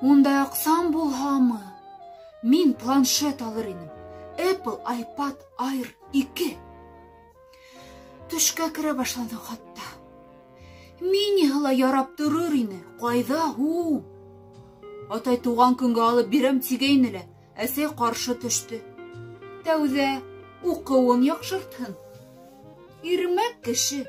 Ундай аҡсам булһамы, мин планшет алыр инем. Apple iPad Air 2. Төшкә керә башланы хатта. Миниһы ла ярап торор ине. Ҡайҙа һуң? Атай туған көнгә алып бирәм тигәйне лә, әсәй ҡаршы төштө. Тәүҙә уҡыуын яҡшыртһын. Ирмәк кеше.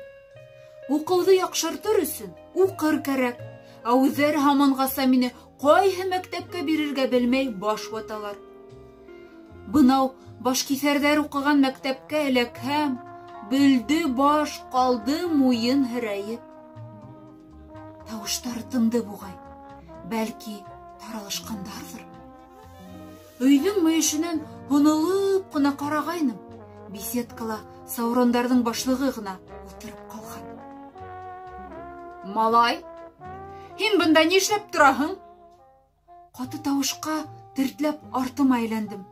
Уҡыуҙы яҡшыртыр өсөн уҡыр кәрәк. Ә үҙҙәре һаманғаса мине ҡайһы мәктәпкә бирергә белмәй баш ваталар. Бынау башкиҫәрҙәр уҡыған мәктәпкә эләкһәм, бөлдө баш, ҡалды муйын һерәйеп. Тауыштары тынды буғай. Бәлки, таралышҡандарҙыр. Өйҙөң мөйөшөнән һонолоп ҡына ҡарағайным. Беседкала саурандарҙың башлығы ғына ултырып ҡалған. Малай, һин бында ни эшләп тораһың? Ҡаты тауышҡа тертләп артыма әйләндем.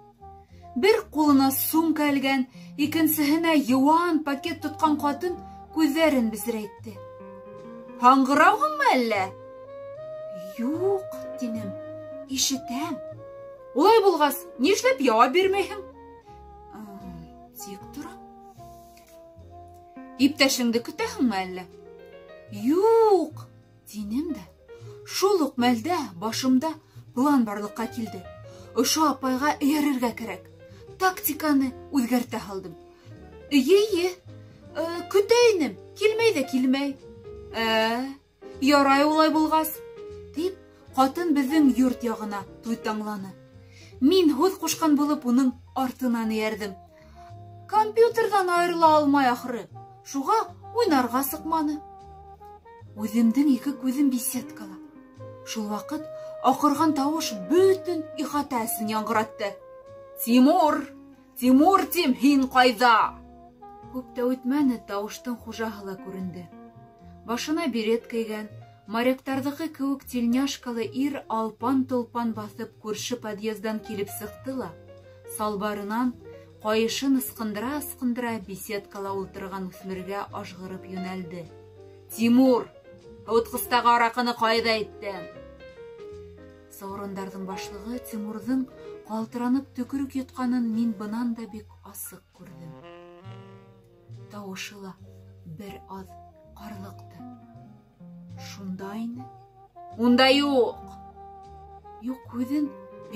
Бер ҡулына сумка элгән, икенсеһенә йыуан пакет тотҡан ҡатын күҙҙәрен безерәйтте. Һаңғырауһыңмы әллә? Юҡ, тинем, ишетәм. Улай булғас, ни эшләп яуап бирмәйһең? Тик торам. Иптәшеңде көтәһеңме әллә? Юҡ, тинем дә. Шул уҡ мәлдә башымда план барлыҡҡа килде. Ошо апайға эйәрергә кәрәк. Тактиканы үҙгәртә һалдым. Эйе, көтә инем, килмәй ҙә килмәй. Ярай улай булғас, тип ҡатын беҙҙең йорт яғына туйтаңланы. Мин һүҙ ҡушҡан булып уның артынан эйәрҙем. Компьютерҙан айырыла алмай ахыры, шуға уйнарға сыҡманы. Үҙемдең ике күҙем беседкала. Шул ваҡыт аҡырған тауыш бөтөн ихата эсен яңғыратты. Тимур! Тимур тим, һин ҡайҙа? Күп тә үтмәне, тауыштың хужаһы ла күренде. Башына берет кейгән, моряктарҙыҡы кеүек тельняшкалы ир алпан-толпан баҫып күрше подъездан килеп сыҡты ла, салбарынан ҡайышын ысҡындыра-ысҡындыра беседкала ултырған үҫмергә ажғырып йүнәлде. Тимур, һыуытҡыстағы араҡыны ҡайҙа иттең? Саурандарҙың башлығы Тимурҙың ҡалтыранып төкөрөк йотҡанын мин бынан да бик асыҡ күрҙем. Тауышы ла бер аҙ ҡарлыҡты. Шунда ине. Унда юҡ. Юҡ һүҙен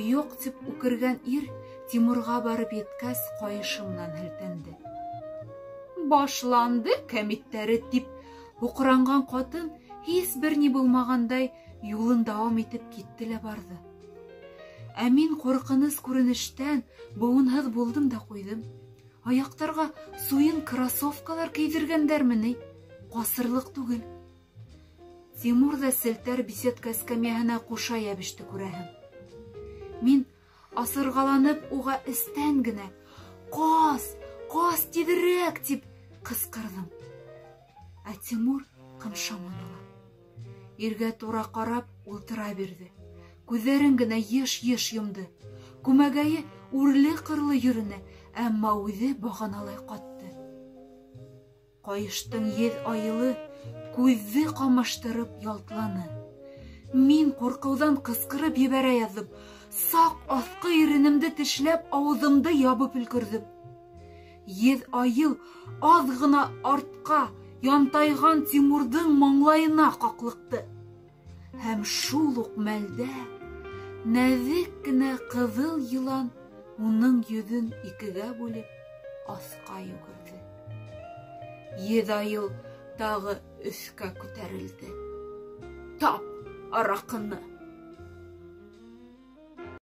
юҡ тип үкергән ир Тимурға барып еткәс ҡайышы менән һелтәнде. Башланды кәмиттәре тип һуҡранған ҡатын һис бер ни булмағандай юлын дауам итеп китте лә барҙы. Ә мин ҡурҡыныс күренештән быуынһыҙ булдым да ҡуйҙым. Аяҡтарға суйын кроссовкалар кейҙергәндәрме ни? Ҡасырлыҡ түгел. Тимур ҙа селтәр беседка эскәмйәһенә ҡуша йәбеште күрәһең. Мин асырғаланып уға эстән генә «Ҡас, ҡас тиҙерәк!» тип ҡысҡырҙым. Ә Тимур ҡымшаманы ла. Иргә тура ҡарап ултыра бирҙе. Күҙҙәрен генә йыш-йыш йомдо. Күмәгәйе үрле-ҡырлы йөрөнө, әммә үҙе бағаналай ҡатты. Ҡайыштың еҙ айылы күҙҙе ҡамаштырып ялтланы. Мин ҡурҡыуҙан ҡысҡырып ебәрә яҙҙым. Саҡ аҫҡы иренемде тешләп ауыҙымды ябып өлгөрҙөм. Еҙ айыл аҙ ғына артҡа янтайған Тимурҙың маңлайына ҡаҡлыҡты. Һәм шул уҡ мәлдә нәҙек кенә ҡыҙыл йылан уның йөҙөн икегә бүлеп аҫҡа йүгерҙе. Еҙ айыл тағы өҫкә күтәрелде. Тап араҡыны!